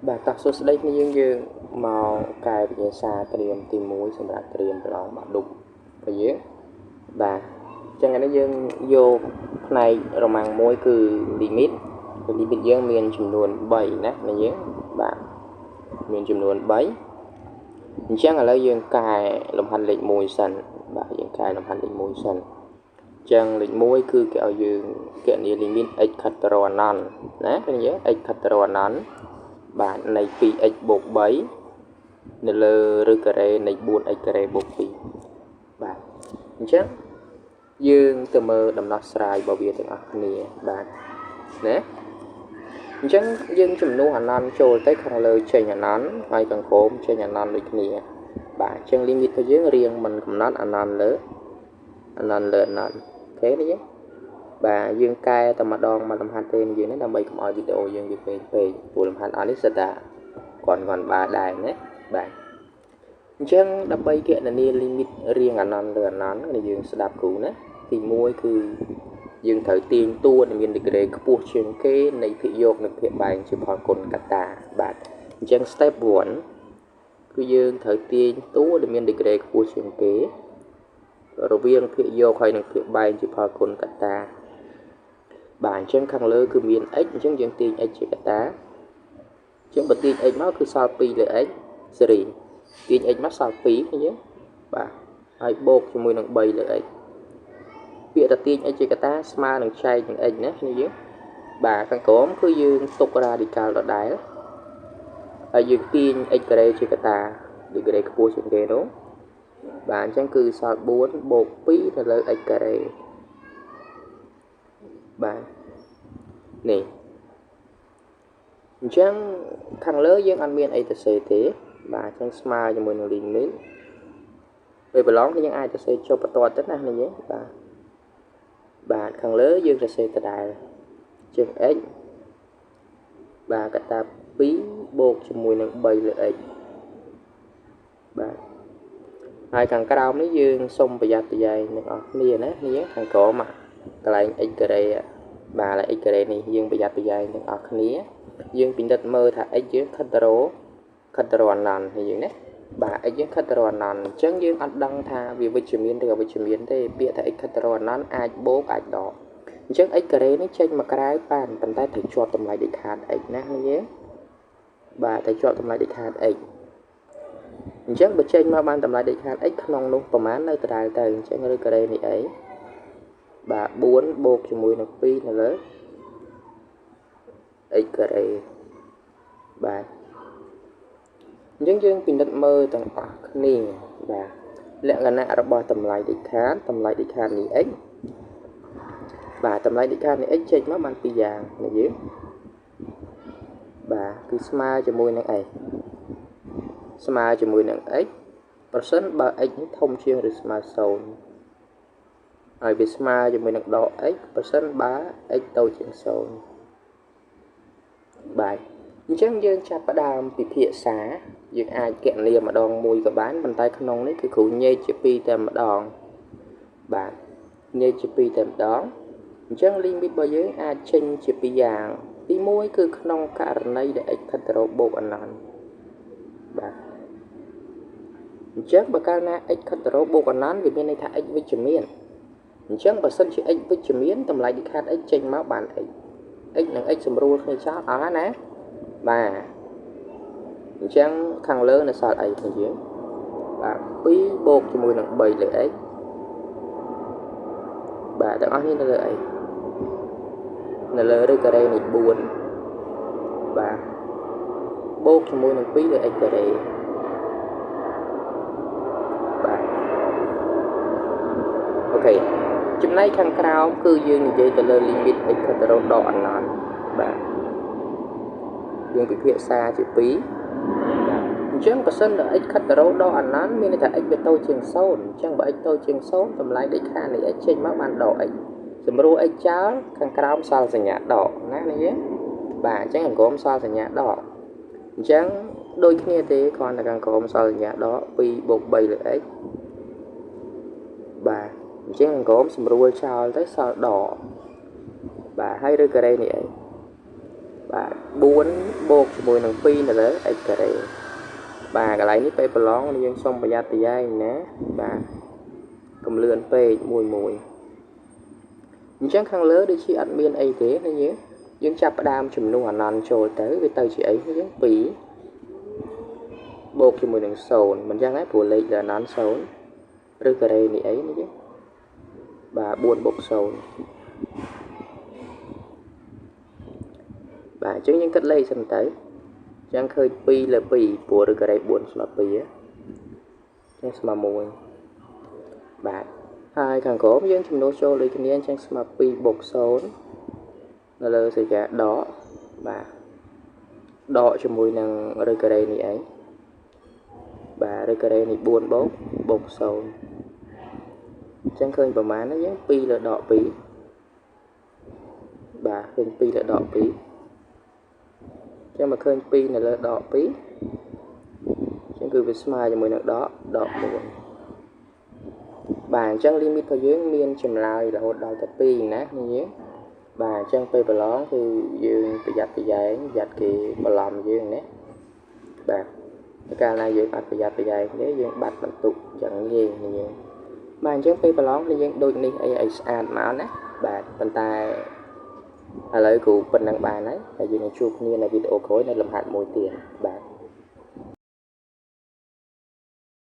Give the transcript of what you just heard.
បាទតោះសួស្តីគ្នាយើងយើងមកកែវិញ្ញាសាត្រៀមទី1សម្រាប់ត្រៀមប្រឡងបាក់ឌុបរបស់យើងបាទអញ្ចឹងអានេះយើងយកផ្នែករម៉ាំងមួយគឺ limit limit យើងមានចំនួន3ណាណាយើងបាទមានចំនួន3អញ្ចឹងឥឡូវយើងកែលំហាត់លេខ1សិនបាទយើងកែលំហាត់លេខ1សិនអញ្ចឹងលេខ1គឺគេឲ្យយើងគណនា limit x ខិតទៅរកអនន្តណាឃើញទេ x ខិតទៅរកអនន្តបាទនៃ 2x បូក3នៅលើឫសការ៉េនៃ 4x ការ៉េបូក2បាទអញ្ចឹងយើងទៅមើលដំណោះស្រាយរបស់វាទាំងអស់គ្នាបាទណាអញ្ចឹងយើងជំនួសអនន្តចូលទៅខាងលើចេញអនន្តហើយខាងក្រោមចេញអនន្តដូចគ្នាបាទអញ្ចឹង limit របស់យើងរៀងមិនកំណត់អនន្តលើអនន្តលើអនន្ត OK នេះបាទយើងកែតែម្ដងមកលំហាត់ទេយើងនេះដើម្បីកុំឲ្យវីដេអូយើងវាពេកពេកព្រោះលំហាត់អស់នេះសិតតែគាត់គាត់បាដែរណាបាទអញ្ចឹងដើម្បីគណនា limit រៀងអនន្តលើអនន្តនេះយើងស្ដាប់គ្រូណាទី1គឺយើងត្រូវទាញតួដែលមានដឺក្រេខ្ពស់ជាងគេនៃភាគយកនិងភាគបែងជាផលគុណកតាបាទអញ្ចឹង step 1គឺយើងត្រូវទាញតួដែលមានដឺក្រេខ្ពស់ជាងគេរវាងភាគយកហើយនិងភាគបែងជាផលគុណកតាបាទអញ្ចឹងខាងលើគឺមាន x អញ្ចឹងយើងទាញ x ជាកតាអញ្ចឹងបើទាញ x មកគឺសល់2លើ x សេរីទាញ x មកសល់2ឃើញទេបាទហើយបូកជាមួយនឹង3លើ x ពាក្យថាទាញ x ជាកតាស្មើនឹងចែកនឹង x ណាគ្នាយើងបាទខាងក្រោមគឺយើងទុក radical ដដែលហើយយើងទាញ x ការ៉េជាកតាដឺក្រេខ្ពស់ជាងគេនោះបាទអញ្ចឹងគឺសល់4បូក2នៅលើ x ការ៉េបាទនេះអញ្ចឹងខាងលើយើងអត់មានអីទៅសេទេបាទអញ្ចឹងស្មើជាមួយនឹង limit ពេលប្រឡងយើងអាចទៅសេចុះបន្ទាត់ទៅណានេះយើងបាទបាទខាងលើយើងទៅសេដដែលជាង x បាទកតា2បូកជាមួយនឹង3លើ x បាទហើយខាងក្រោមនេះយើងសុំប្រយ័ត្នប្រយែងទាំងអស់គ្នាណានេះខាងក្រោមកន្លែង x ការ៉េបាទ x ការ៉េនេះយើងប្រយ័ត្នប្រយែងទាំងអស់គ្នាយើងពិនិត្យមើលថា x យើងខិតទៅរខិតទៅរអនន្តនេះយើងណាបាទ x យើងខិតទៅរអនន្តអញ្ចឹងយើងអត់ដឹងថាវាវិជ្ជមានឬអវិជ្ជមានទេពាក្យថា x ខិតទៅរអនន្តអាចបូកអាចដកអញ្ចឹង x ការ៉េនេះចេញមកក្រៅបានប៉ុន្តែត្រូវជាប់តម្លៃដាច់ខាត x ណានេះយើងបាទត្រូវជាប់តម្លៃដាច់ខាត x អញ្ចឹងបើចេញមកបានតម្លៃដាច់ខាត x ក្នុងនោះប្រមាណនៅដដែលទៅអញ្ចឹងឬការ៉េនេះអីបាទ4បូកជាមួយនឹង2នៅលើ x ការ៉េបាទអញ្ចឹងយើងពិនិត្យមើលទាំងអស់គ្នាបាទលក្ខណៈរបស់តម្លៃដាច់ខាតតម្លៃដាច់ខាតនេះ x បាទតម្លៃដាច់ខាតនេះ x ចេញមកបានពីរយ៉ាងនេះយើងបាទគឺស្មើជាមួយនឹងអីស្មើជាមួយនឹង x ប្រសិនបើ x នេះធំជាងឬស្មើ0ហើយវាស្មើជាមួយនឹងដក x ប្រសិនបើ x តូចជាង0បាទអញ្ចឹងយើងចាប់ផ្ដើមពិភាក្សាយើងអាចគណនាម្ដងមួយក៏បានប៉ុន្តែក្នុងនេះគឺគ្រូញែកជាពីរតែម្ដងបាទញែកជាពីរតែម្ដងអញ្ចឹង limit របស់យើងអាចចេញជាពីរយ៉ាងទី1គឺក្នុងករណីដែល x ខិតទៅរកបូកអនន្តបាទអញ្ចឹងបើកាលណា x ខិតទៅរកបូកអនន្តវាមានន័យថា x វិជ្ជមានអញ្ចឹងបើសិនជា x វិជ្ជមានតម្លៃដាច់ខាត x ចេញមកបាន x x និង x សម្រួលគ្នាចោលអស់ណាបាទអញ្ចឹងខាងលើនៅសល់អីគ្នាយើងបាទ2បូកជាមួយនឹង3លើ x បាទទាំងអស់នេះនៅលើអីនៅលើឬការ៉េនៃ4បាទបូកជាមួយនឹង2លើ x ការ៉េបាទ OK ចំណែកខាងក្រោមគឺយើងនិយាយទៅលើ limit x ខិតទៅរកដកអនន្តបាទយើងពិភាក្សាជា2បាទអញ្ចឹងបើសិនដល់ x ខិតទៅរកដកអនន្តមានន័យថា x វាតូចជាង0អញ្ចឹងបើ x តូចជាង0តម្លៃដាច់ខាតនៃ x ចេញមកបានដក x សម្រួល x ចោលខាងក្រោមសល់សញ្ញាដកណានេះយើងបាទអញ្ចឹងខាងក្រោមសល់សញ្ញាដកអញ្ចឹងដូចគ្នាទេគ្រាន់តែខាងក្រោមសល់សញ្ញាដក2បូក3លើ x បាទអញ្ចឹងខាងក្រោមសម្រួលចោលទៅសល់ដកបាទហើយឬការ៉េនេះអីប បាទ4បូកជាមួយនឹង2នៅលើ x ការ៉េបាទកន្លែងនេះពេលប្រឡងយើងសូមប្រយ័ត្នប្រយែងណាបាទកុំលឿនពេកមួយមួយអញ្ចឹងខាងលើដូចជាអត់មានអីទេណាយើងយើងចាប់ផ្ដើមចំនួនអនន្តចូលទៅវាទៅជាអីយើង2បូកជាមួយនឹង0មិនចឹងទេព្រោះលេខលើអនន្ត0ឬការ៉េនេះអីនេះយើងបាទ4បូក0បាទអញ្ចឹងយើងគិតលេខសិនទៅអញ្ចឹងឃើញ2លើ2ព្រោះឬការ៉េ4ស្មើ2អញ្ចឹងស្មើ1បាទហើយខាងក្រោមយើងចំនួនចូលដូចគ្នាអញ្ចឹងស្មើ2បូក0នៅលើសញ្ញាដកបាទដកជាមួយនឹងឬការ៉េនេះឯងបាទឬការ៉េនេះ4បូកបូក0អញ្ចឹងឃើញប្រមាណណាយើង2លើដក2បាទឃើញ2លើដក2ចឹងមកឃើញ2នៅលើដក2ចឹងគឺវាស្មើជាមួយនឹងដកដក4បាទអញ្ចឹង limit របស់យើងមានចម្លើយរហូតដល់ទៅ2ណានេះយើងបាទអញ្ចឹងពេលប្រឡងគឺយើងប្រយ័ត្នប្រយែងប្រយ័ត្នគេបន្លំយើងណាបាទកាលណាយើងអត់ប្រយ័ត្នប្រយែងទេយើងបាត់បន្ទុកយ៉ាងងាយនេះយើងបាទអញ្ចឹងពេលប្រឡងគឺយើងដូចនេះអីឲ្យស្អាតមកណាបាទប៉ុន្តែឥឡូវគ្រូប៉ុណ្ណឹងបានហើយហើយយើងនឹងជួបគ្នានៅវីដេអូក្រោយនៅលំហាត់មួយទៀតបាទ